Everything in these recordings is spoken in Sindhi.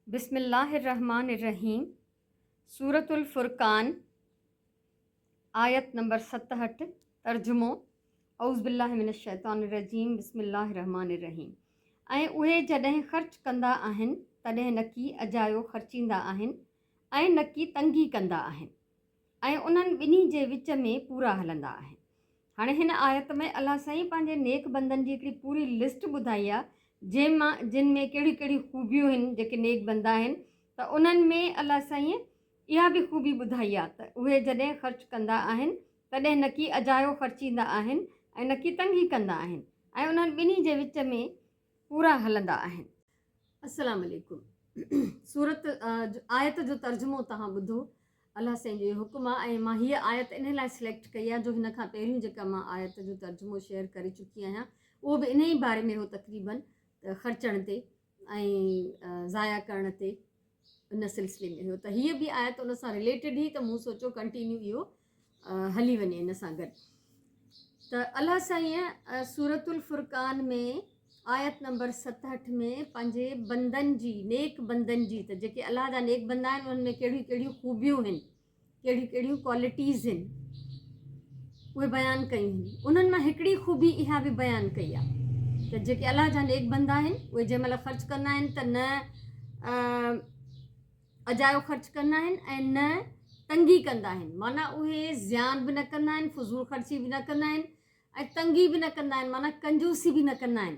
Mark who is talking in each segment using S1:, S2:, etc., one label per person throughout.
S1: بسم الله الرحمٰن الرحيم سورة الفرقان آيت نمبر 67 ترجمو، اعوذ بالله من الشيطان الرجيم بسم الله الرحمٰن الرحيم ۽ اهي جڏهن خرچ ڪندا آهن تڏهن نڪي اجايو خرچيندا آهن ۽ نڪي تنگي ڪندا آهن ۽ انهن ٻنهي جي وچ ۾ پورا هلندا آهن. هاڻي هن آيت ۾ الله سائين پنهنجي نيڪ بندن جي هڪڙي پوري لسٽ ٻڌائي آهي جنهن مان جن ۾ ڪهڙيون ڪهڙيون خوبيون آهن جيڪي نيڪ بندا آهن ته انهن ۾ الله سائين اها به خوبي ٻڌائي آهي ته اهي جڏهن خرچ ڪندا آهن تڏهن نڪي اجايو خرچيندا آهن ۽ نڪي تنگي ڪندا آهن ۽ انهن ٻنهي جي وچ ۾ پورا هلندا آهن. السلام عليڪم سورت آيت جو ترجمو توهان ٻڌو الله سائين جو اهو حڪم آهي ۽ مان هيء آيت ان لاء سليڪٽ ڪئي آهي جو هن کان پهريون جيڪا مان آيت جو ترجمو شيئر ڪري چڪي آهيان اهو به ان ئي باري ۾ هو تقريبن خرچڻ تي ۽ ضايع ڪرڻ تي ان سلسلي ۾ هيو ته هيء به آيت ان سان رليٽيڊ هئي ته مون سوچيو ڪنٽينيو اهو هلي وڃي ان سان گڏ ته الله سائين سورت الفرقان ۾ آيت نمبر 67 ۾ پنهنجي بندن جي نيڪ بندن جي ته جيڪي الله جا نيڪ بندا آهن انهن ۾ ڪهڙيون ڪهڙيون خوبيون آهن ڪهڙيون ڪهڙيون ڪوالٽيز آهن اهي بيان ڪيون آهن انهن مان هڪڙي خوبي اها به بيان ڪئي آهي ته جيڪي الله جا نيڪ بندا آهن اهي جنهن مهل خرچ ڪندا آهن ته نه اجايو خرچ ڪندا آهن ۽ نه تنگي ڪندا آهن معنيٰ اهي زيان به نه ڪندا آهن فضول خرچي به نه ڪندا آهن ۽ تنگي به نه ڪندا آهن معنيٰ ڪنجوسي به نه ڪندا آهن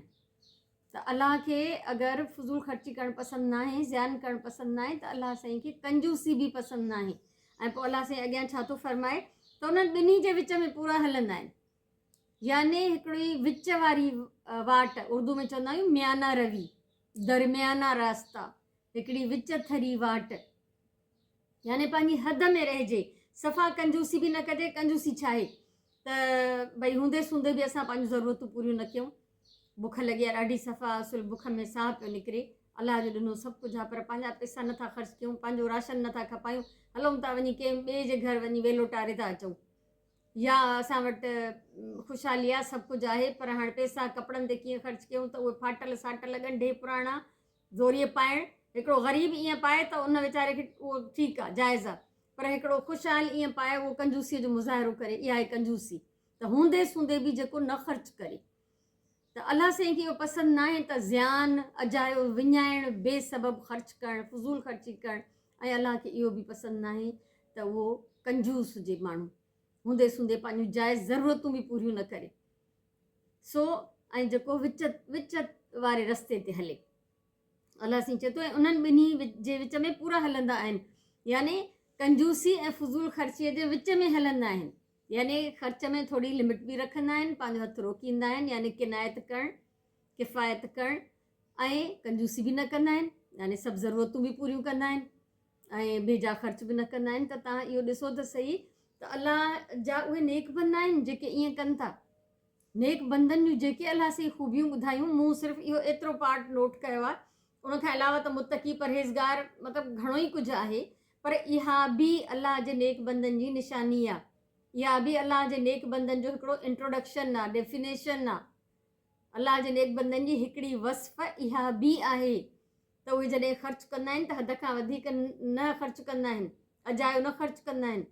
S1: ته الله کي اگر فضول خرچي ڪرڻ پسند ناهي، زيان ڪرڻ پسند ناهي ته الله سائين کي ڪنجوسي به پسند ناهي ۽ پوء الله سائين اڳيان ڇا ٿو فرمائي ته انهن ٻنهي جي وچ ۾ پورا هلندا آهن يعني هڪڙي وچ واري واٽ اردو ۾ چوندا آهيون ميانا روي درميانا راستا هڪڙي وچ ٿري واٽ يعني پنهنجي حد ۾ رهجي، صفا ڪنجوسي به نه ڪجي، ڪنجوسي ڇا آهي ته ڀئي هوندي سوندي به اسان پنهنجون ضرورتون پوريون نه ڪيون، بک لڳي آهي ڏاڍي صفا اصل بک ۾ ساهه پيو نڪري، الله جو ڏنو سڀ ڪجهه آهي پر پنهنجا پئسا نه ٿا خرچ ڪيون، پنهنجو راشن نه ٿا کپايون، هلون ٿا وڃي ڪنهن ٻئي جي گهر وڃي ويلو ٽاري ٿا اچون يا اسان وٽ خوشحالي آهي سڀ ڪجهه آهي پر هاڻ پئسا ڪپڙن تي ڪيئن خرچ ڪيون ته اهي ڦاٽل ساٽل ڳنڍي پراڻا زوريء پائڻ، هڪڙو غريب ائين پائي ته ان ويچاري کي اهو ٺيڪ آ، جائز آ، پر هڪڙو خوشحال ائين پائي اهو ڪنجوسيء جو مظاهرو ڪري، اها آهي ڪنجوسي ته هوندي سوندي به جيڪو نه خرچ ڪري ته الله سائين کي اهو پسند ناهي ته زيان، اجايو وڃائڻ، بي سبب خرچ ڪرڻ، فضول خرچي ڪرڻ ۽ الله کي اهو به پسند ناهي ته اهو ڪنجوس هجي ماڻهو هوندي سوندي پنهنجون جائز ضرورتون به پوريون نه ڪري. سو ۽ جيڪو وچ وچ واري رستي تي هلي. الله سائين چئي ٿو ۽ انهن ٻنهي جي وچ ۾ پورا هلندا آهن يعني ڪنجوسي ۽ فضول خرچيء جي وچ ۾ هلندا آهن يعني خرچ ۾ ٿوري لمٽ به رکندا آهن پنهنجو هٿ روڪيندا آهن يعني قناعت ڪرڻ ڪفايت ڪرڻ ۽ ڪنجوسي به نه ڪندا آهن يعني سڀ ضرورتون به پوريون ڪندا آهن ۽ بيجا خرچ به نه ڪندا آهن ته توهان اهو ڏسو ته سهي ته الله جا اهي نيڪ بندا آهن جيڪي ائين ڪن ٿا. نيڪ بندن جون جيڪي الله سائين خوبيون ٻڌايون مون صرف اهو ايترو پارٽ نوٽ ڪيو آهي ان کان علاوه ته متقي پرهيزگار مطلب گهڻو ئي ڪجهه آهي پر اها به الله جي نيڪ بندن جي نشاني آهي اها به الله جي نيڪ بندن جو هڪڙو انٽروڊڪشن آهي ڊيفينيشن آهي الله جي نيڪ بندن جي هڪڙي وصف اها به آهي ته اهي جڏهن خرچ ڪندا آهن ته حد کان وڌيڪ نه خرچ ڪندا آهن، اجايو نه خرچ ڪندا آهن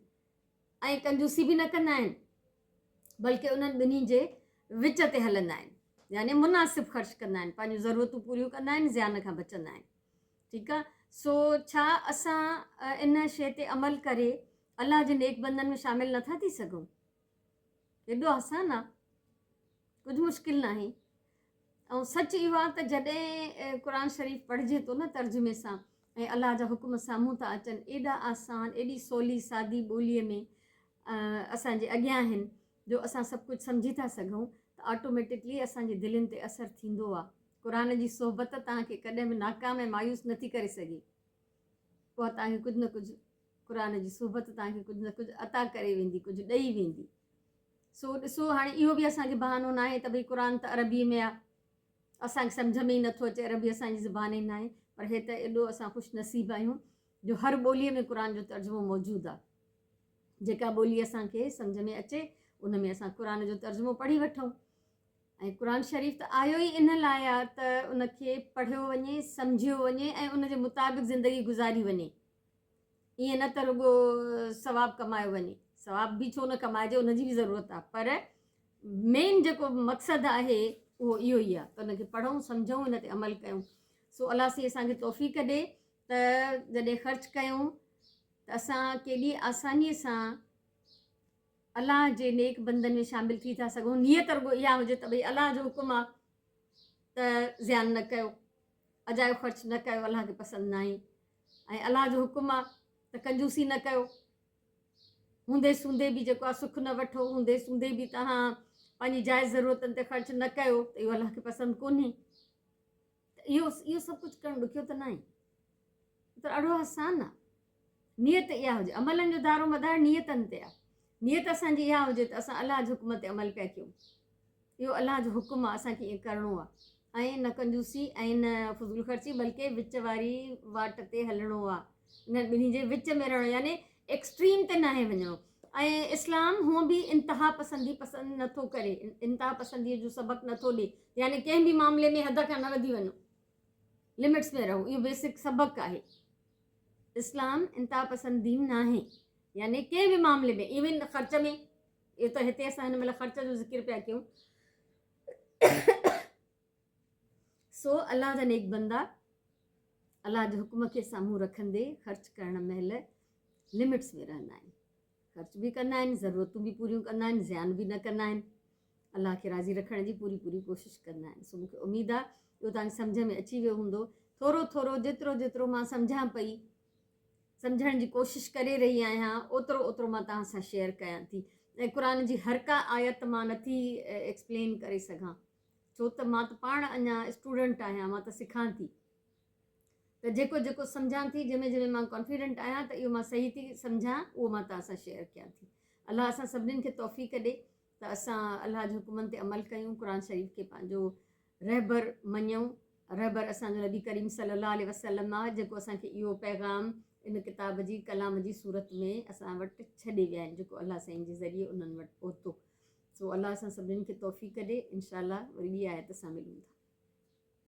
S1: ۽ ڪنجوسي به نه ڪندا آهن بلڪه انهن ٻنهي جي وچ تي هلندا آهن يعني مناسب خرچ ڪندا آهن پنهنجون ضرورتون پوريون ڪندا آهن زيان کان بچندا آهن ٺيڪ آهي سو ڇا اسان ان شيء تي عمل ڪري الله جي نيڪ بندن ۾ شامل نٿا ٿي سگهون ايڏو آسان آ ڪجهه مشڪل ناهي ۽ سچ اهو آ ته جڏهن قرآن شريف پڙهجي ٿو نه ترجمي سان ۽ الله جا حڪم سامهون ٿا اچن ايڏا آسان ايڏي سولي سادي ٻوليء ۾ اسان جي اڳيان آهن جو اسان سڀ ڪجهه سمجهي ٿا سگهون ته آٽوميٽڪلي اسان جي دلين تي اثر ٿيندو آ قرآن جي صحبت توهان کي ڪڏهن به ناڪام ۽ مايوس نٿي ڪري سگهي اها توهان کي ڪجهه نه ڪجهه قرآن جي صحبت توهان کي ڪجهه نه ڪجهه عطا ڪري ويندي، ڪجهه ڏئي ويندي. سو ڏسو هاڻي اهو به اسان کي بهانو ناهي ته ڀئي قرآن ته عربيء ۾ آ، اسان کي سمجهه ۾ ئي نٿو اچي، عربي اسان جي زبان ئي ناهي، پر هي ته ايڏو اسان خوش نصيب آهيون جو هر ٻوليء ۾ قرآن جو ترجمو موجود آ. جيڪا ٻولي اسان کي سمجهه ۾ اچي ان ۾ اسان قرآن جو ترجمو پڙهي وٺون. ۽ قرآن شريف ته آيو ئي ان لاء آ ته ان کي پڙهيو وڃي، سمجهيو وڃي ۽ ان جي مطابق زندگي گذاري وڃي. ائين نه ته رڳو ثواب ڪمايو وڃي. ثواب به ڇو نه ڪمائجي ان جي به ضرورت آ پر مين جيڪو مقصد آهي اهو اهو ئي آ ته ان کي پڙهون، سمجهون، ان تي عمل ڪيون. سو الله سائين اسان کي توفيق ڏي ته جڏهن خرچ ڪيون ته اسان ڪيڏي آساني سان الله جي نيڪ بندن ۾ شامل ٿي ٿا سگهون. نيت رڳو اها هجي ته ڀئي الله جو حڪم آ ته زيان نه ڪيو، اجايو خرچ نه ڪيو، الله کي پسند ناهي ۽ الله جو حڪم آ ته ڪنجوسي نه ڪيو، هوندي سوندي به جيڪو آ سک نه وٺو، هوندي سوندي به توهان پنهنجي جائز ضرورتن تي خرچ نه ڪيو ته اهو الله کي پسند ڪونهي. ته اهو اهو سڀ ڪجهه ڪرڻ ڏکيو ته ناهي، ته ڏاڍو آسان آ. نيت اها هجي، عملن جو دارو مدار نيتن تي آ. نيت اسان جي اها هجي ته اسان الله جي حڪم تي عمل پيا ڪيون، اهو الله جو حڪم آ، اسان کي ائين ڪرڻو آ ۽ نه ڪنجوسي ۽ نه فضول خرچي بلڪه وچ واري واٽ تي هلڻو آ، انهن ٻنهي جي وچ ۾ رهڻو يعني ايڪسٽريم تي ناهي وڃڻو. ۽ اسلام هونء به انتها پسندي پسند نٿو ڪري، انتها پسندي جو سبق نٿو ڏي، يعني ڪنهن به معاملي ۾ حد کان نه وڌي وڃو، لمٽس ۾ رهو، اهو بيسڪ سبق آهي. اسلام انتها پسند دين ناهي، يعني ڪنهن به معاملي ۾ ايون خرچ ۾، اهو ته هتي اسان هن مهل خرچ جو ذڪر پيا ڪيون. سو الله جا نيڪ بندا الله جي حڪم کي سامهون رکندي خرچ ڪرڻ مهل لمٽس ۾ رهندا آهن، خرچ به ڪندا آهن، ضرورتون به پوريون ڪندا آهن، زيان به نه ڪندا آهن، الله کي راضي رکڻ جي پوري پوري ڪوشش ڪندا آهن. سو مونکي اميد آهي اهو توهان کي سمجهه ۾ اچي ويو هوندو. ٿورو ٿورو جيترو جيترو مان سمجهان پئي، سمجهڻ جي ڪوشش ڪري رهي آهيان، اوترو اوترو مان توهان سان شيئر ڪيان ٿي ۽ قرآن جي هر ڪا آيت مان نٿي ايڪسپلين ڪري سگهان، ڇو ته مان ته پاڻ اڃا اسٽوڊنٽ آهيان، مان ته سکان ٿي، ته جيڪو جيڪو سمجهان ٿي، جنهن ۾ جنهن ۾ مان ڪانفيڊنٽ آهيان ته اهو مان صحيح ٿي سمجهان، اهو مان توهان سان شيئر ڪيان ٿي. الله اسان سڀنين کي توفيق ڏي ته اسان الله جي حڪمن تي عمل ڪيون، قرآن شريف کي پنهنجو رهبر مڃون. رهبر اسان جو نبي ڪريم صلي الله عليه وسلم آهي، جيڪو اسان کي اهو پيغام ان ڪتاب جي ڪلام جي صورت ۾ اسان وٽ ڇڏي ويا آهن، جيڪو الله سائين جي ذريعي انهن وٽ پهتو. سو الله اسان سڀنين کي توفيق ڏي. انشاء الله وري ٻي آيت سان ملون ٿا.